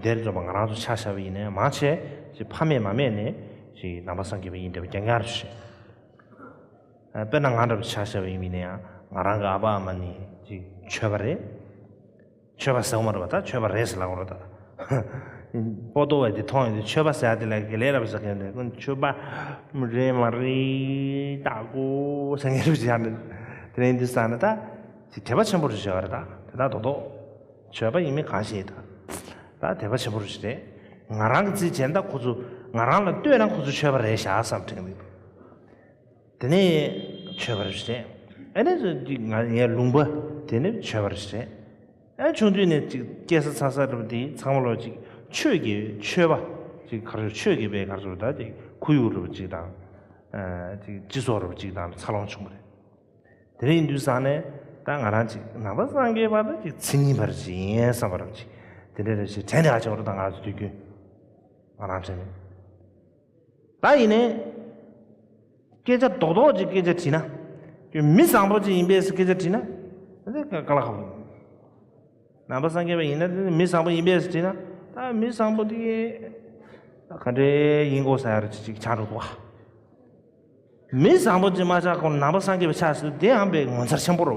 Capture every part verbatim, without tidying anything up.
དེར་འཛོམས་པ་ང་རང་ཚོ་ཆ་བཞག་པ་ཡིན་ནའི་མང་ཆེ་ཅིག་ཕ་མེས་མ་མེས་ནས་ཅིག་ནང་པ་སངས་རྒྱས་པ་ཡིན་འདྲ་བ་རྐྱང་རྐྱང་རེད་ཤག་དཔེར་ན་ང་འདྲ་བ་ཆ་བཞག་པ་ཡིན་ནའི་ཡང་ང་རང་གི་ཨ་ཕ་ཨ་མ་ནི་ཅིག་ཆོས་པ་རེད། ཆོས་པ་ཟེར་བ་མ་རེད་པ། ད་ཆོས་པ་རེད་ཟེར་ལབ་དགོས་རེད་ད། པོ་ཏོ་བས་དེ་མཐོང་ཡོང་དུས་ཆོས་པ་ཟེར་ཡ་དེ་ལ་དགེ་ལས་རབ་ཟེར་མཁན་དེ་ཀུན་ཆོས་པ་རེད་མ་རེད་ད་གོ་ཟེར་མཁན་རེད་ཅེས་ཡང་དེ་ནས་འདི་ཟེར་ན་ད་ཅིག་དད་པ་ཆེན་པོ་རེད་བྱས་པ་རེད་ད། དེ་ད་རྡོག་རྡོག་ཆོས་པ་ཡིན་མིན་གང་ཤེས་ད། ད་དད་པ་ཆེན་པོ་རེད་ཅེས་རེད། ང་རང་གི་རྩིས་བྱས་ན་ད་ཁོ་ཚོ་ང་རང་ལ་ལྟོས་ན་ཁོ་ཚོ་ཆོས་པ་རེད་ཤག་བསམ་དྲན་གི་མི་འདུག་དེ་ནས་ཆོས་པ་རེད་ཅེས་རེད། ཨ་ནི་ང་ངའི་ལུང་པ་དེ་ནི་ཆོས་པ་རེད་ཅེས་རེད། ཨ་ཆུང་དུས་ནས་ཅིག་སྐྱེས་ས་འཚར་ས་རེད་པ། དེ་ཚང་མ་ལོ་ཅིག་ཆོས་ཀྱི་ཆོས་པ་ཅིག་ག་རེ་ཆོས་ཀྱི་པའི་ག་རེ་ཟེར་ད་ཅིག་ཁོར་ཡུག་རེད་པ་ཅིག་དང་། ཨ་ཅིག་སྤྱི་ཚོགས་རེད་པ་ཅིག་དང་འཚར་ལོངས་བྱུང་བ་རེད། དེ་འདྲ་ཡིན་དུས་ཙང་ནས་ད་ང་རང་ཅིག་ནང་པ་སངས་རྒྱས་པ་དང་ཅིག་མཚན་ཉིད་པ་རེད་ཅིག་ཡིན་བསམ་པ་རེད་པ་ཅིག་དེ་འདྲ་རེད་ཅིག་དྲན་དེ་ཧ་ཅང་བ་རེད། ད་ང་ཚོ་དུས་རྒྱུན་ང་རང་དྲན་ནས། ད་ཡིན་ནའི། སྐད་ཆ་རྡོག་རྡོག་ཅིག་སྐད་ཆ་དྲིས་ན། ཁྱོད་མི་བཟང་པོ་ཅིག་ཡིན་པས་སྐད་ཆ་དྲིས་ན། དེ་དཀའ་ལས་ཁག་པོ། ནང་པ་སངས་རྒྱས་པ་ཡིན་ན་དེ་མི་བཟང་པོ་ཡིན་པས་དྲིས་ན། ད་མི་བཟང་པོ་དེ་ག་འདྲའི་ཡིན་དགོས་ས་ཡ་རུ་ཅིག་ཆགས་འགྲོ་འདུག་བ། མི་བཟང་པོ་ཅིག་མ་ཆགས་གོང་ནང་པ་སངས་རྒྱས་པ་ཆགས་ཟེར་དེ་ཡང་དཔེ་ངོ་མཚར་ཆེན་པོ་རེད་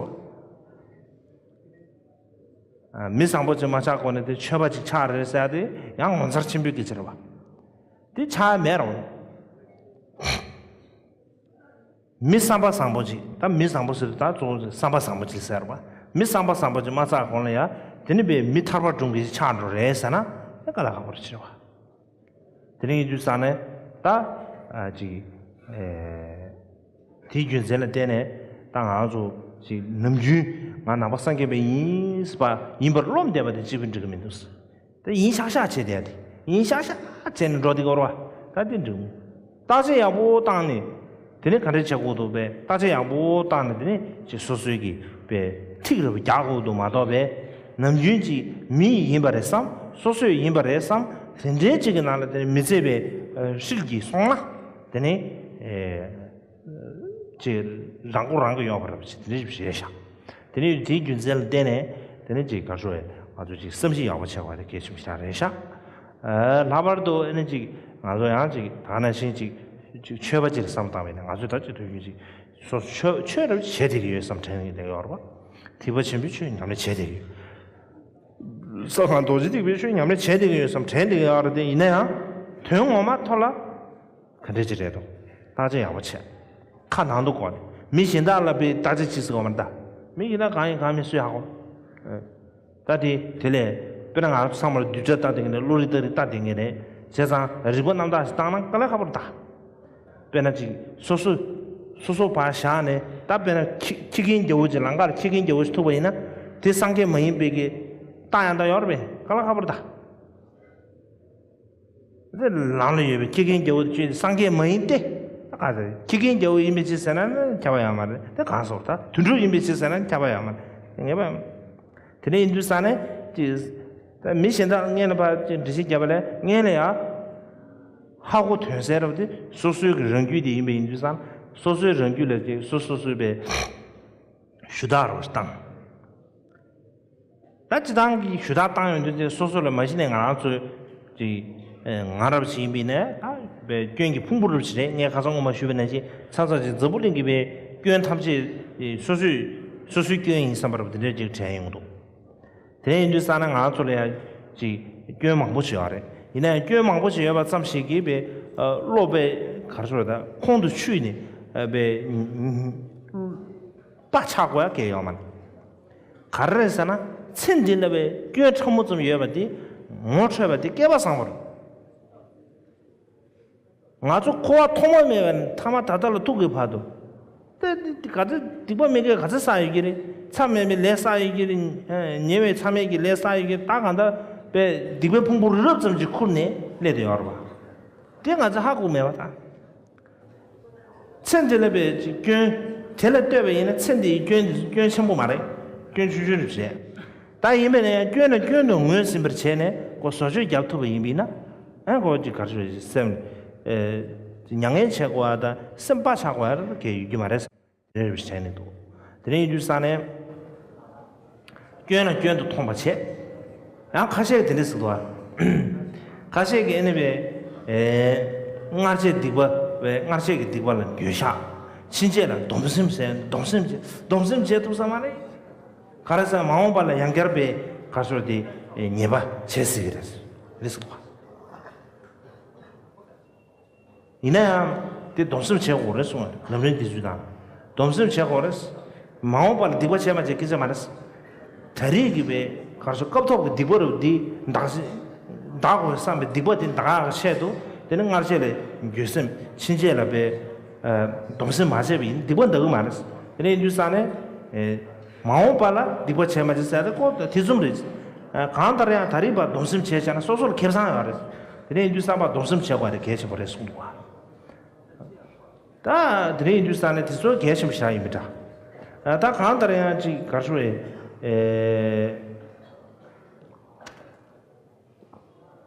བ། མི་བཟང་པོ་ཅིག་མ་ཆགས་གོང་ནས་དེ་ཆོས་པ་ཅིག་ཆགས་རེད་ཟེར་དེ་ཡང་ངོ་མཚར་ཆེན་པོའི་སྐད་ཆ་རེད་བ། དེ་ཆགས་མེད་རུང་། མི་བསམ་པ་བཟང་པོ་ཅིག་ད་མི་བཟང་པོ་ཟེར་དུས་ད་གཙོ་བོ་བསམ་པ་བཟང་པོ་ཅིག་ཟེར་བ། མི་བསམ་པ་བཟང་པོ་ཅིག་མ་ཆགས་གོང་ལ་ཡང་དེ་ནི་དཔེ་མི་ཐར་པ་སྒྲུབ་མཁན་ཅིག་ཆགས་འགྲོ་རེད་ཟེར་ན་དེ་དཀའ་ལས་ཁག་པོ་རེད་ཟེར་བ། དེ་རིང་ཡིན་དུས་ཙང་ནས་ད་ཨ་ཅིག་ཨེ་དེའི་རྒྱུ་མཚན་ལ་བརྟེན་ནས་ད་ང་ཚོ་ཅིག་ནམ་རྒྱུན་ང་ནང་པ་སངས་རྒྱས་པ་ཡིན་པ་ཡིན་པར་རློམ་བསྡད་པ་དེ་གཅིག་པུ་འགྲིག་གི་མི་འདུག་དེ་ཡིན་ཤག་ཤག་བྱས་བསྡད་དེ་ཡིན་ཤག་ཤག་བྱས་ནས་འགྲོ་དེ་གོ་ར་བ་ད་དེ་འགྲིག་མི་འདུག་བརྟག་དཔྱད་ཡག་པོ་བཏང་ནས། དེ་ནས་ག་འདྲས་བྱེད་དགོས་འདུག་པས་བརྟག་དཔྱད་ཡག་པོ་བཏང་ནས་དེ་ནས་ཅིག་སོ་སོའི་གི་པས་ཐིག་རེ་བ་རྒྱག་དགོས་འདུག་མ་གཏོགས་པས་ནམ་རྒྱུན་ཅིག་མི་ཡིན་པ་རེད་བསམ་སོ་སོས་ཡིན་པ་རེད་བསམ་དེ་འདྲའི་ཅིག་གི་ནང་ལ་དེ་ནས་མི་ཚེ་པས་ཧྲིལ་གྱིས་སོང་ན་དེ་ནས་ཅིག་རང་མགོ་རང་གིས་གཡོག་པ་རེད་པ་ཅིག་དེ་འདྲས་ཞིག་རེད་ཤག་དེ་ནས་དེའི་རྒྱུ་མཚན་ལ་བརྟེན་ནས་དེ་ནས་ཅིག་ག་ཚོད་ང་ཚོ་ཅིག་བསམ་གཞིག་ཡག་པོ་བྱེད་དགོས་དེ་གལ་ཆེན་པོ་ཞིག་རེད་ཤག་ལྷག་པར་དུ་ཨ་ནི་ཅིག་ང་ཚོ་ཡང་ཅིག་ད་ག་ནང་བཞིན་ཅིག་ཅིག་ཆོས་པ་ཅིག་བསམ་བཏང་བས་ན་ང་ཚོས་ད་ཅིག་དུས་རྒྱུན་ཅིག་སོ་སོ་ཆོས་ཆོས་རབ་བྱེད་བསྡད་ཀྱི་ཡོད་བསམ་དྲན་གྱི་བསྡད་ཡོད་རེད་པ། ཐེག་པ་ཆེན་པོའི་ཆོས་ཉམས་ལེན་བྱེད་བསྡད་ཀྱི་ཡོད། གསང་སྔགས་རྡོ་རྗེ་ཐེག་པའི་ཆོས་ཉམས་ལེན་བྱེད་བསྡད་ཀྱི་ཡོད་བསམ་དྲན་བསྡད་ཀྱི་ཡོད་རེད་དེ་ཡིན་ན་ཡང་དོན་ངོ་མ་ཐོག་ལ་ག་འདྲས་ཅིག་རེད་དོ། བརྟག་དཔྱད་ཡག་པོ་བྱེད། ཁ་ནང་དུ་གོ་ནས་མི་གཞན་དག་ལ་དཔེ་བརྟག་དཔྱད་བྱེད་སྲིད་པ་མ་རེད་ད། མི་གཞན་དག་གང་ཡིན་གང་མིན་སུས་ཧ་གོ། ད་དེ་དེ་ལས་དཔེར་ན་ང་ཚོ་ཚང་མར་རྡུལ་ཕྲ་ལྟ་བསྡད་མཁན་རེད། བློ་རིག་ལྟ་རིག་ལྟ་བསྡད་མཁན་རེད། བྱས་ཙང་རིག་པ་རྣམ་དག་ཞིག་བཏང་ན་དཀའ་ལས་ཁག་པོ་རེད་ད། དཔེར་ན་ཅིག་སོ་སོ་སོ་སོ་ཕར་བཞག་ནས་ད་དཔེར་ན་ཁྱི་ཁྱི་རྒན་རྒྱལ་པོ་ཅིག་ལམ་ཁར་ཁྱི་རྒན་རྒྱལ་པོ་ཞིག་ཐུག་པ་ཡིན་ན་དེ་སངས་རྒྱས་མ་ཡིན་པའི་གི་རྟགས་ཡང་དག་ཡོད་རེད་པས། དཀའ་ལས་ཁག་པོ་རེད་ད། དེ་ལམ་ལ་ཡོད་པའི་ཁྱི་རྒན་རྒྱལ་པོ་དེ་ཁྱོད་སངས་རྒྱས་མ་ཡིན་ཏེ། ད་ག་ཟེར་ཁྱི་རྒན་རྒྱལ་པོ་ཡིན་པའི་ཕྱིར་ཟེར་ན་ནི་ཁྱབ་པ་ཡོད་མ་རེད། དེ་གང་སོགས་ད་དུད་འགྲོ་ཡིན་པའི་ཕྱིར་ཟེར་ན་ཁྱབ་པ་ཡོད་མ་རེད། ངེས་པ་ཡོད་མ་རེད། དེ་འདྲ་ཡིན་དུས་ཙང་ནས་ཅི། ད་མི་གཞན་དག་སྔན་ལ་ཕར་ཅིག་འགྲེལ་བཤད་བརྒྱབ་པ་ལས་སྔན་ལ་ཡང་ཧ་གོ་དོན་གསལ་རབ་དེ་སོ་སོའི་གི་རང་རྒྱུད་དེ་ཡིན་པ་ཡིན་དུས་ཙང་སོ་སོའི་རང་རྒྱུད་ལ་ཅིག་སོ་སོ་སོའི་པའི་ཞུ་དག་རོགས་བཏང་། ད་སྤྱི་བཏང་གི་ཞུ་དག་བཏང་ཡོང་དུས་ཚེ་སོ་སོ་ལ་མ་གཞི་ནས་ང་རང་ཚོའི་ཅིག་ང་རབ་ཞིག་ཡིན་པས་ནས་ད་བའི་སྐྱོན་གྱི་ཕུང་པོ་རབ་ཞིག་རེད། ངས་ཁ་སང་སྔོན་མ་ཞུས་པ་ནང་བཞིན་ཚ་ཚ་ཅིག་འཛམ་བུ་གླིང་གི་བའི་སྐྱོན་ཐམས་ཅད་སོ་སོའི་སོ་སོའི་སྐྱོན་ཡིན་བསམ་པ་རབ་དེ་འདྲས་ཅིག་དྲན་ཡོང་འདུག་དེ་ཡིན་དུས་ཙང་ན་ང་ཚོ་ལ་ཡང་ཅིག་སྐྱོན་མང་པོ་ཞིག་ཡོད་རེད། ཡིན་ན་ཡང་སྐྱོན་མང་པོ་ཞིག་ཡོད་པ་ཙམ་ཞིག་གིས་བའི་བློ་བའི་གར་སོ་ད་ཁོང་དུ་ཆུད་ནས་བའི་པ་ཆག་དགོས་ཡ་གལ་ཡོད་མ་རེད། ག་རེ་རེད་ཟེར་ན་ཚེ་འདི་ལ་བའི་སྐྱོན་ཕྲ་མོ་ཙམ་ཡོད་པ་དེ་ངོ་འཕྲོད་པ་དེ་སྐལ་པ་བཟང་པོ་རེད། ང་ཚོ་འཁོར་བ་ཐོག་མ་མེད་པ་ནས་ཐ་མ་ད་ལྟ་ལ་ཐུག་གི་བར་དུ་ད་ག་ཚོད་སྡིག་པ་མི་དགེ་ག་ཚོད་བསགས་ཡོད་ཀྱི་རེད། མཚམས་མེད་པའི་ལས་བསགས་ཡོད་ཀྱི་རེད། ཉེ་བའི་མཚམས་མེད་ཀྱི་ལས་བསགས་ཡོད་ཀྱི་རེད། ད་གང་ལྟར་བའི་སྡིག་པའི་ཕུང་པོ་རི་རབ་ཙམ་ཅིག་ཁུར་ནས་སླེབས་བསྡད་ཡོད་རེད་པ། དེ་ང་ཚོ་ཧ་གོ་མེད་པ་དང་། ཚེ་འདི་ལ་བའི་སྐྱོན་དེ་ལ་ལྟོས་པ་ཡིན་ན་ཚེ་འདིའི་སྐྱོན་འདི་སྐྱོན་ཆེན་པོ་མ་རེད། སྐྱོན་ཆུང་ཆུང་རེད་བྱས། ད་ཡིན་པས་ན་ཡང་སྐྱོན་ལ་སྐྱོན་དུ་ངོས་ཟིན་པར་བྱས་ནས་ཁོ་བཟོ་བཅོས་རྒྱབ་ཐུབ་པ་ཡིན་པས་ན་ཨ་ཁོ་ཅིག་གར་ཆོད་ཅིག་སེམས་མྱ་ངན་བྱེད་དགོས་པ་དང་སེམས་པ་ཆགས་དགོས་པ་གལ་ཡོད་ཀྱི་མ་རེད། དེ་འདྲ་རེད་བྱས་ནས་འདུག་དེ་འདྲ་ཡིན་དུས་ཙང་ནས་སྐྱོན་ལ་སྐྱོན་དུ་མཐོང་བ་བྱས། ཡང་ཁ་ཤས་ཀྱིས་དེ་འདྲ་ཟེར་འདུག་ཨ། ཁ་ཤས་ཀྱིས་ཨ་ནི་བས་ཨེ་སྔར་བྱས་སྡིག་པ་བས་སྔར་བྱས་ཀྱི་སྡིག་པ་ལ་འགྱོད་བཤགས། ཕྱིན་ཆད་ལ་སྡོམ་སེམས་ཟེར། སྡོམ་སེམས་བྱེད། སྡོམ་སེམས་བྱེད་ཐུབ་ས་མ་རེད། ག་རེ་ཟེར་མ་འོངས་པ་ལ་ཡང་བསྐྱར་བས་ག་སོ་དེ་ཉེས་པ་བྱེད་སྲིད་ཀྱི་རེད། རེད་ཟེར་བ། ཡིན་ན་ཡང་དེ་སྡོམ་སེམས་བྱེད་དགོས་རེད་གསུངས་པ་རེད། ལམ་རིམ་འདི་ཚོའི་ནང་སྡོམ་སེམས་བྱེད་དགོས་རེད། མ་འོངས་པ་ལ་སྡིག་པ་བྱས་མ་བྱས་སྐད་ཆ་མ་རེད། ད་རེས་ཀྱི་བས་ག་སོ་སྐབས་ཐོག་གི་སྡིག་པ་རུ་འདི་འདག་འདག་དགོས་བསམ་པའི་སྡིག་པ་དེ་འདག་གི་ཆེད་དུ་དེ་ནི་སྔར་བྱས་ལ་འགྱོད་སེམས། ཕྱིན་ཆད་ལ་བས་སྡོམ་སེམས་མ་བྱས་པ་ཡིན་སྡིག་པ་འདག་གི་མ་རེད། དེ་ནས་ཡིན་དུས་ས་ནས། མ་འོངས་པ་ལ་སྡིག་པ་བྱས་མ་བྱས་ཟེར་ཏེ་ཁོ་དེ་གསུམ་རེད། གང་ལྟར་ཡང་ད་རེས་པ་སྡོམ་སེམས་བྱས་བྱས་ན་སོ་སོར་ཁེ་བཟང་ཡོད་རེད། དེ་ནས་ཡིན་དུས་བསམ་པ་སྡོམ་སེམས་བྱེད་དགོས་རེད་གལ་ཆེན་པོ་རེད་གསུངས་འདུག་བ། ད་དེ་ནས་ཡིན་དུས་ས་ནས་དེ་ཚོ་གལ་ཆེན་པོ་བཞག་ཡིན་མི་འདྲ། ད་གང་ལྟར་ཡང་ཅིག་གར་ཤོར་ཨེ།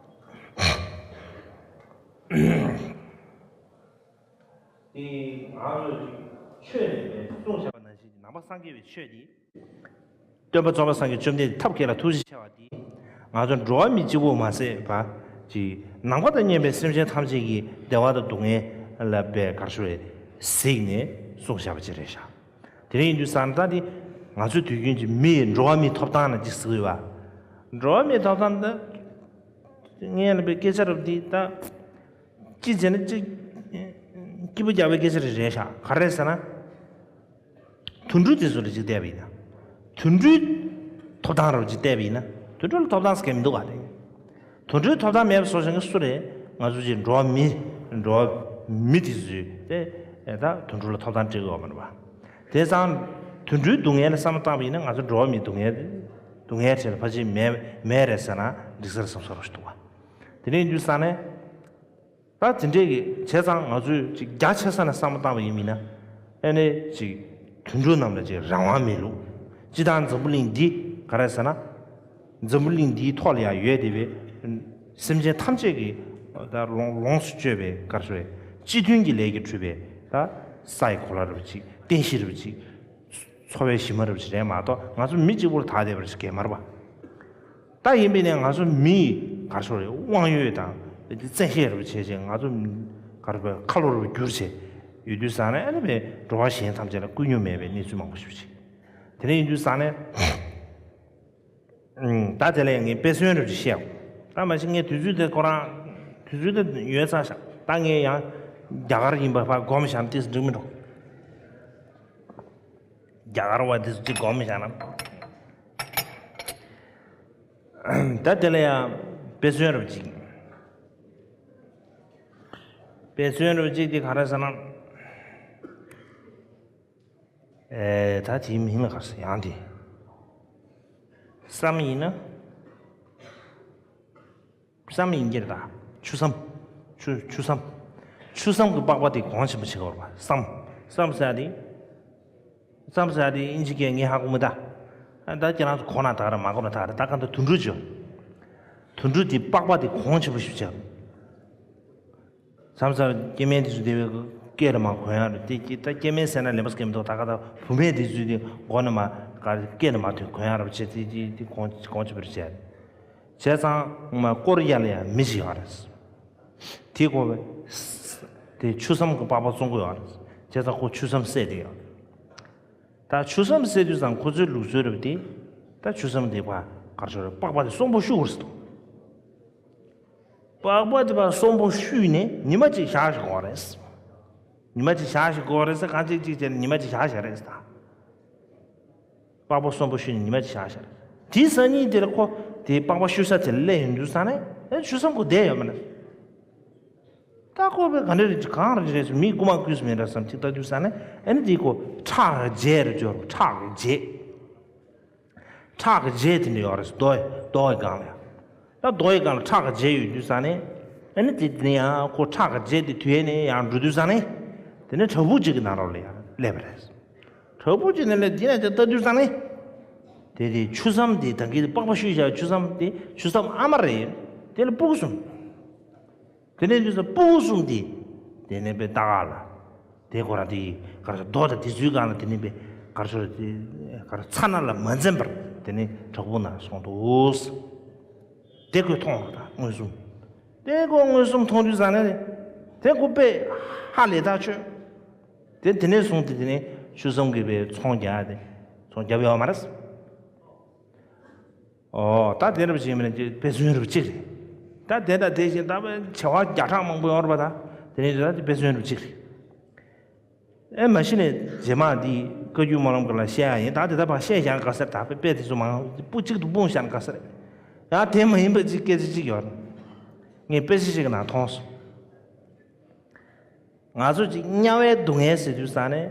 དེ་ང་ཚོས་ཆོས་ནས་གསུངས་བཞག་པ་ནང་བཞིན་ནང་པ་སངས་རྒྱས་པའི་ཆོས་འདི། སྟོན་པ་རྫོགས་པ་སངས་རྒྱས་བཅོམ་ལྡན་འདས་ཐབས་མཁས་ལ་ཐུགས་རྗེ་ཆེ་བ་འདི། ང་ཚོ་འགྲོ་བ་མི་གཅིག་པུ་མ་ཟད་པ། ཅིག་ནམ་མཁའ་དང་མཉམ་པའི་སེམས་ཅན་ཐམས་ཅད་ཀྱི་བདེ་བ་དང་སྡུག་བསྔལ་ལ་བས་གར་ཤོར་གཟིགས་ནས་གསུངས་བཞག་པ་ཅིག་རེད་ཤག་དེ་རིང་ཡིན་དུས་ས་ན་ད་འདི་ང་ཚོའི་དུས་རྒྱུན་གྱི་མི་ཡི་འགྲོ་བ་མིའི་ཐོབ་ཐང་ལ་ཅིག་གཟིགས་ཡོད་པ། འགྲོ་བ་མིའི་ཐོབ་ཐང་འདི། ངས་ལབ་པའི་སྐད་ཆ་རབ་འདི་ད། ཅི་བྱས་ན་ཅི། སྐྱིད་པོ་རྒྱག་པའི་སྐད་ཆ་རེ་རེད་ཤག་ག་རེ་ཟེར་ན། དུད་འགྲོ་དེ་ཚོ་ལ་ཅིག་བལྟས་པ་ཡིན་ན། དུད་འགྲོའི་ཐོབ་ཐང་རབ་ཅིག་བལྟས་པ་ཡིན་ན། དུད་འགྲོ་ལ་ཐོབ་ཐང་ཟེར་མཁན་མི་འདུག་ག་རེད། དུད་འགྲོའི་ཐོབ་ཐང་མེད་པ་བཟོ་བཞིན་གྱི་སུ་རེད། ང་ཚོ་ཅིག་འགྲོ་བ་མི། འགྲོ་བ་མི་དེ་ཚོས་དེ། ད་དུད་འགྲོ་ལ་ཐོབ་ཐང་སྤྲད་ཀྱི་ཡོད་མ་རེད་པ། དེ་ཙང་། དུད་འགྲོའི་སྡུག་བསྔལ་ལ་བསམ་བློ་བཏང་པ་ཡིན་ན་ང་ཚོ་འགྲོ་བ་མིའི་སྡུག་བསྔལ། སྡུག་བསྔལ་བྲལ་ཕལ་ཆེར་མེད་མེད་རེད་ཟེར་ན་འགྲིག་ས་རེད་བསམ་ས་རོ་ཞིག་འདུག་པ། དེ་ནས་ཡིན་དུས་ས་ནས། ད་དེ་འདྲས་ཀྱི་བྱས་ཙང་ང་ཚོས་ཅིག་རྒྱ་ཆེ་ས་ནས་བསམ་བློ་བཏང་བ་ཡིན་མིན་ན། ཨེ་ནས་ཅིག་དུད་འགྲོ་རྣམས་ལ་ཅིག་རང་དབང་མེད་ལུགས། སྤྱིར་བཏང་འཛམ་བུ་གླིང་འདི་ག་རེ་ཟེར་ན། འཛམ་བུ་གླིང་འདིའི་ཐོག་ལ་ཡང་ཡོད་བསྡད་པའི་སེམས་ཅན་ཐམས་ཅད་ཀྱི་ད་ལོངས་ལོངས་སུ་སྤྱོད་པའི་གར་སོ་སྤྱི་མཐུན་གྱི་ལས་ཀྱིས་གྲུབ་པའི་ད་ས་ཡི་གོ་ལ་རབ་ཅིག་རྟེན་གཞི་རབ་ཅིག་འཚོ་བའི་གཞི་མ་རབ་ཅིག་རེད་མ་གཏོགས་ང་ཚོ་མི་གཅིག་པུར་དག་བསྡད་པ་ཞིག་གས་མ་རེད་པ། ད་ཡིན་པས་ནས་ང་ཚོ་མི་གར་ཤོར་རེད་དབང་ཡོད་དང་བཙན་ཤེད་རུ་བྱས་བྱས་ང་ཚོ་གར་པའི་ཁ་ལོ་རུ་བསྒྱུར་བྱས་ཡོད་དུས་ཙང་ནས་ཨ་ནི་བས་འགྲོ་བ་གཞན་ཐམས་ཅད་ལ་བསྐུལ་མྱོང་མེད་པའི་གནས་ཚུལ་མང་པོ་ཞིག་བྱས། དེ་ནས་ཡིན་དུས་ཙང་ནས་ད་དེ་ལས་ངས་དཔེ་མཚོན་རུ་བཤད། ད་མ་གཞི་ངས་དུས་ཚོད་དེ་ཁོ་རང་དུས་ཚོད་དེ་ཡོད་ཚར་ཤག་ད་ངས་ཡང་རྒྱ་གར་ཡིན་པ་ཕར་སྒོམ་བཞག་ན་ཏིས་འགྲིག་མི་འགྲོ། རྒྱ་གར་བ་དེ་ཚོ་ཅིག་སྒོམ་བཞག་ན། ད་དེ་ལ་ཡང་དཔེ་མཚོན་རབ་ཅིག་དཔེ་མཚོན་རབ་ཅིག་དེ་ག་རེ་ཟེར་ན། ཨེ་ད་དེའི་མིང་ལ་ག་རེ་ཟེར་ཡང་དེ། བསམ་ཡིན་ན། བསམ་ཡིན་གྱི་རེད་ད། ཆུ་བསམ། ཆུ་ཆུ་བསམ། ཆུ་བསམ་གྱི་པགས་པ་དེ་གོང་ཆེན་པོ་བྱེད་དགོས་རེད་པ་བསམ། བསམ་ཟེར་ཡ་དེ། བསམ་ཟེར་ཡ་དེ་ཨིན་ཇི་སྐད་ངས་ཧ་གོ་མི་ད། ཨ་ད་ཁྱེད་རང་ཚོ་གོ་ན་ད་ར་མ་གོ་ན་ད་ར་ད་ག་འདི་དུད་འགྲོ་བྱོས། དུད་འགྲོ་དེ་པགས་པ་དེ་གོང་ཆེན་པོ་ཞིག་བྱས། བསམ་ས་སྐྱེ་དམན་དེ་ཚོ་དེ་བས་སྐད་ལ་མ་གོ་ཡ་རེད་དེ་ད་སྐྱེ་དམན་ཟེར་ན་ལེན་པ་སྐད་མི་འདུག་ད་ག་ད་བུད་མེད་དེ་ཚོ་དེ་མགོ་ནས་མ་ག་སྐད་ལ་མ་ཐོན་གོ་ཡ་རེད་བྱས་དེ་དེ་དེ་གོང་གོང་ཆེན་པོ་རེད་བྱས། བྱས་ཙང་ང་ཀོ་རི་ཡ་ལ་ཡང་མི་ཞིག་ཡོད་རེད། དེ་ཁོ་བས་དེ་ཆུ་བསམ་གྱི་པགས་པ་བཙོང་གི་ཡོད་རེད། བྱས་ཙང་ཁོ་ཆུ་བསམ་བསད་དེ་ཡོད་རེད། ད་ཆུ་བསམ་བསད་དུས་ཙང་ཁོ་ཚོའི་ལུགས་སྲོལ་རེད་དེ། ད་ཆུ་བསམ་དེ་པ་གར་ཆོ་རེད་པགས་པ་དེ་གསོན་པོ་བཤུ་དགོས་རེད་དོ། པགས་པ་དེ་པ་གསོན་པོ་བཤུས་ནས་ཉི་མ་གཅིག་བཞག་ཞིག་དགོས་རེད། ཉི་མ་གཅིག་བཞག་ཞིག་དགོས་རེད་ཟེར་གང་གཅིག་གཅིག་བྱས་ནས་ཉི་མ་གཅིག་བཞག་བཞག་རེད་ཟེར་ད། པགས་པ་གསོན་པོ་བཤུས་ནས་ཉི་མ་གཅིག་བཞག་བཞག་རེད། དེའི་སང་ཉིན་དེར་ཁོ་དེའི་པགས་པ་བཤུ་ས་དེར་སླེབས་ཡོང་དུས་ཙང་ནས་ཨེ་ཆུ་བསམ་ཁོ་བསྡད་ཡོད་མ་རེད། ད་ཁོ་བས་ག་འདྲ་རེད་གང་རེད་རེད་མིའི་རྐུ་མ་རྐུས་སུ་མེད་འདྲ་བསམ་གཅིག་ལྟ་དུས་ཙང་ནས་ཨེ་ནི་དེ་ཁོ་ཁྲག་གི་རྗེས་རེད་འབྱོར་ཁྲག་གི་རྗེས། ཁྲག་གི་རྗེས་དེ་འདྲ་ཡོད་རེད་རྡོ་རྡོ་ཡི་སྒང་ལ་ཡང་། ད་རྡོ་ཡི་སྒང་ལ་ཁྲག་གི་རྗེས་ཡོད་དུས་ཙང་ནས་ཨ་ནི་དེ་དེ་ནས་ཡང་ཁོ་ཁྲག་གི་རྗེས་དེ་དུས་ནས་ཡང་འགྲོ་དུས་ཙང་ནས་དེ་ནས་བྲག་ཕུག་ཅིག་གི་ནང་ལོགས་ལ་ཡང་སླེབས་པ་རེད། བྲག་ཕུག་ཅིག་ནས་སླེབས་དེ་ནས་དེ་ལྟ་དུས་ཙང་ནས་དེ་དེ་ཆུ་བསམ་དེ་ད་གིན་པགས་པ་བཤུས་བཞག་ཆུ་བསམ་དེ་ཆུ་བསམ་ཨ་མ་རེད། དེ་ལ་སྤུ་གུ་གསུམ། དེ་ནས་དུས་སུ་སྤུ་གུ་གསུམ་དེ། དེ་ནས་པའི་ལྟ་ག་ལ། དེ་ཁོ་རང་དེ་གར་རྡོ་དང་དེ་ཚོའི་སྒང་ལ་དེ་ནས་པའི་གར་ཚོར་དེ་གར་ཚ་ན་ལ་མ་འཛེམ་པར་དེ་ནས་བྲག་ཕུག་ནང་སོང་འདུག་དེ་ཁོས་མཐོང་བ་དང་ མངོན་སུམ། དེ་ཁོ་མངོན་སུམ་མཐོང་དུས་ཙང་ནས་དེ་ཁོ་དཔེ་ཧ་ལས་ཐག་ཆོད། དེ་དེ་ནས་བཟུང་སྟེ་དེ་ནས་ཆོལ་གསུམ་གྱི་པའི་ཚོང་རྒྱག་དེ་ཚོང་རྒྱབ་ཡོད་མ་རེད། ཨོ་ད་དེ་འདྲ་བྱས་མིན་ན་དཔེ་མཚོན་རུ་གཅིག་རེད། ད་དེ་དང་དེ་བཞིན་ད་བྱ་བ་བརྒྱ་ཕྲག་མང་པོ་ཡོང་རེད་པ། ད་དེ་ནས་ད་དེ་དཔེ་མཚོན་རུ་གཅིག་རེད། ཨེ་མ་གཞི་ནས་རྗེས་མ་འདི་བཀའ་བརྒྱུད་སྨོན་ལམ་གྱི་ལ་བཤད་ཡ་ཡིན། ད་དེ་ད་ཕར་བཤད་བཞག་ན་དགའ་ས་རེད། ད་དཔེ་དཔེ་དེ་ཚོ་མང་པོ་གཅིག་ཏུ་སྤུངས་བཞག་ན་དགའ་ས་རེད། ཡང་དེ་མ་ཡིན་པ་ཅིག་སྐད་ཆ་ཅིག་ཡོད་རེད། ངས་དཔེ་ཆ་ཞིག་གི་ནང་མཐོང་སོང་། ང་ཚོ་ཅིག་དམྱལ་བའི་སྡུག་བསྔལ་ཟེར་དུས་ཙང་ནས་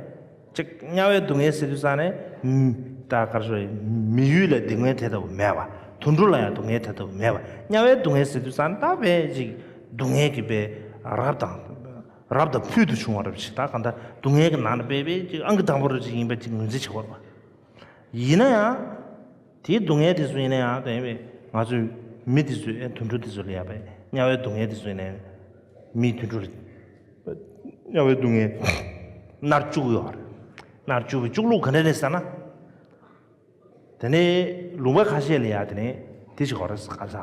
ཅིག་དམྱལ་བའི་སྡུག་བསྔལ་ཟེར་དུས་ཙང་ནས་ད་ག་རེ་ཟེར། མི་ཡུལ་ལ་སྡུག་བསྔལ་དེ་ལྟ་བུ་མེད་པ། དུད་འགྲོ་ལ་ཡང་སྡུག་བསྔལ་དེ་ལྟ་བུ་མེད་པ། དམྱལ་བའི་སྡུག་བསྔལ་ཟེར་དུས་ཙང་ནས་ད་དཔེ་ཅིག་སྡུག་བསྔལ་གྱི་དཔེ་རབ་དང་རབ་དང་ཕུལ་དུ་བྱུང་བ་རབ་ཞིག་ད་གང་ལྟར་སྡུག་བསྔལ་གྱི་ནང་ནས་དཔེ་དཔེ་ཅིག་ཨང་ཀི་དང་པོ་རབ་ཅིག་ཡིན་པ་ཅིག་ངོས་འཛིན་བྱེད་དགོས་པ། ཡིན་ན་ཡང་། དེའི་སྡུག་བསྔལ་དེ་ཚོ་ཡིན་ན་ཡང་དེ་བས་ང་ཚོའི་མི་དེ་ཚོས་ཨེ་དུད་འགྲོ་དེ་ཚོ་ལ་ཡང་དཔེ་དམྱལ་བའི་སྡུག་བསྔལ་དེ་ཚོ་ཡིན་ན་ཡང་མི་དུད་འགྲོ་ལ་དམྱལ་བའི་སྡུག་བསྔལ་མནར་བཅུག་ཡོད་རེད། མནར་བཅུག་པའི་བཅུག་ལུགས་ག་འདྲ་རེད་ཟེར་ན། དེ་ནས་ལུང་པ་ཁ་ཤས་ལ་ཡང་དེ་ནས་དེ་ཞིག་གོ་རེད་ཟེར་ག་ས།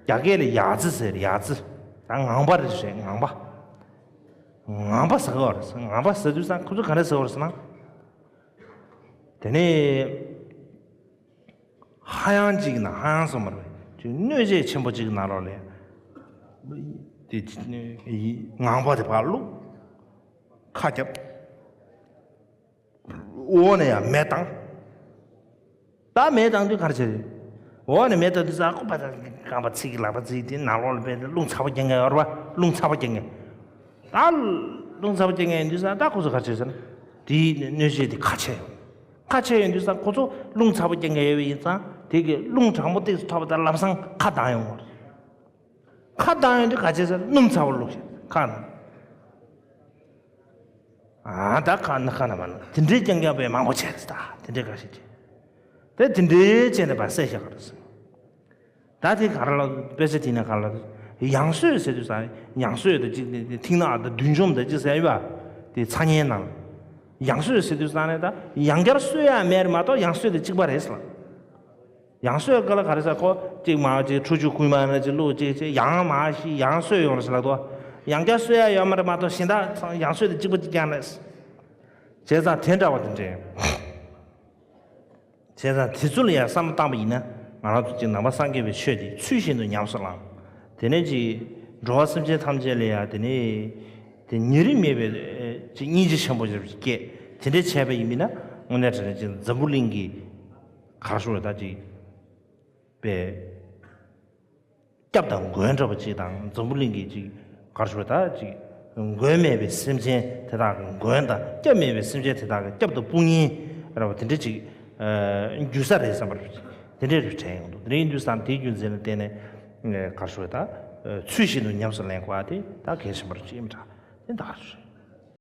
རྒྱ་སྐད་ལ་ཡ་ཙི་ཟེར། ཡ་ཙི། ད་ངང་པ་རེད་ཟེར། ངང་པ། ངང་པ་ཟེར་གི་ཡོད་རེད། ངང་པ་ཟེར་དུས་ཙང་ཁོ་ཚོ་ག་འདྲ་ཟེར་གི་ཡོད་རེད་ཟེར་ན། དེ་ནས་ཧ་ཡང་གཅིག་ན་ཧ་ཡང་སོང་བ་རེད། ཅིག་སྣོད་ཆས་ཆེན་པོ་གཅིག་ནང་ལོགས་ལ་དེ་ངང་པ་དེ་ཕར་བླུགས། ཁ་རྒྱབ། འོག་ནས་ཡང་མེ་བཏང་། ད་མེ་བཏང་དུས་ག་རེ་བྱེད་རེད། འོག་ནས་མེ་བཏང་དུས་ཙང་ཁོ་པ་ད་རྐང་པ་ཚིག་གི་ལག་པ་ཚིག་དེ་ནང་ལོགས་ལ་དཔེ་རླུང་ཚ་པོ་རྒྱག་མཁན་ཡོད་རེད་པ། རླུང་ཚ་པོ་རྒྱག་མཁན། ད་རླུང་ཚ་པོ་རྒྱག་མཁན་ཡིན་དུས་ཙང་ད་ཁོ་ཚོ་ག་རེ་བྱེད་ཟེར་ན། དེའི་སྣོད་ཆས་དེ་ཁ་ཕྱེ་ཡོང་། ཁ་ཕྱེ་ཡོང་དུས་ཙང་ཁོ་ཚོ་རླུང་ཚ་པོ་རྒྱག་མཁན་ཡོད་པ་ཡིན་ཙང་དེ་གི་རླུང་གྲང་མོ་ཏོག་ཙམ་ཐོབ་པ་དང་ལམ་སང་ཁ་གདངས་ཡོང་བ་རེད། ཁ་གདངས་ཡོང་དུས་ག་བྱེད་ཟེར། སྣུམ་ཚ་པོ་བླུགས་ཤིག་ཁ་ནང་། ཨ་ད་ཁ་ན་ཁ་ན་མ་ན་དེ་འདྲའི་རྐྱང་རྐྱང་པས་མང་པོ་བྱས་ད་དེ་འདྲའི་ག་ཞིག་བྱས། དེ་དེ་འདྲའི་བྱས་ནས་པ་བསད་བཞག་ག་རེད་ཟེར། ད་དེ་ག་རེ་ལ་དཔེ་ཆ་དེ་ན་ག་རེ་ལ་ཡང་སོས་ཟེར་དུས་ཙང་ཡང་སོས་དང་གཅིག་ནི་མཐིང་ནག་དང་བདུད་འཇོམས་དང་གཅིག་ཟེར་ཡོད་པ། དེ་ཚ་ཉེན་ནང་ཡང་སོས་ཟེར་དུས་ཙང་ནས་ད་ཡང་བསྐྱར་སོས་ཡ་མེད་རེད་མ་གཏོགས་ཡང་སོས་དང་གཅིག་པ་རེད་ཟེར། ཡང་སོས་ག་ལ་ག་རེ་ཟེར། ཁོ་གཅིག་མ་གཅིག་ཁྲུ་ཆུ་ཁུག་མ་ན་གཅིག་བླུགས་གཅིག་གཅིག་ཡང་མ་ཤི་ཡང་སོས་ཡོང་རེད་ཟེར་ལ་དོ། ཡང་བསྐྱར་སོས་ཡ་ཡོད་མ་རེད་མ་གཏོགས་གཞན་དག་ཡང་སོས་དང་གཅིག་པ་གཅིག་རྐྱང་རེད། བྱས་ཙང་དེ་འདྲ་བ་དེ་འདྲས། བྱས་ཙང་དེ་ཚོ་ལ་ཡང་བསམ་བློ་བཏང་པ་ཡིན་ན་ང་རང་ཚོ་གཅིག་ནང་པ་སངས་རྒྱས་པའི་ཆོས་དེ་ཚུལ་བཞིན་དུ་ཉམས་སུ་བླངས། དེ་ནས་ཅིག་འགྲོ་བ་སེམས་ཅན་ཐམས་ཅད་ལ་ཡང་དེ་ནས་དེ་ཉེ་རིང་མེད་པའི་ཅིག་སྙིང་རྗེ་ཆེན་པོ་ཞིག་སྐྱེས། དེ་འདྲས་བྱས་པ་ཡིན་པས་ན་དངོས་གནས་དྲང་གནས་ཅིག་འཛམ་བུ་གླིང་གི་ག་རེ་ཞུ་དགོས་རེད། ད་ཅིག་པའི་སྐྱབས་དང་མགོན་འདྲ་པོ་ཅིག་དང་འཛམ་བུ་གླིང་གི་ཅིག་ག་རེ་ཞུ་དགོས་རེད། ད་ཅིག་མགོན་མེད་པའི་སེམས་ཅན་དེ་དག་གི་མགོན་དང་སྐྱབས་མེད་པའི་སེམས་ཅན་དེ་དག་གི་སྐྱབས་དང་དཔུང་གཉེན་འདྲ་པོ་དེ་འདྲ་ཅིག་རྒྱུ་ས་རེད་བསམ་པ་དེ་འདྲ་རེ་དྲན་ཡོང་འདུག་དེ་འདྲ་ཡིན་དུས་ཙང་དེའི་རྒྱུ་མཚན་ལ་བརྟེན་ནས་ག་རེ་ཞུ་དགོས་རེད། ད་ཚུལ་བཞིན་དུ་ཉམས་སུ་ལེན་དགོས་པ་དེ་ད་གལ་ཆེན་པོ་ཅིག་ཡིན་པ་འདྲ། དེ་འདྲ་རེད།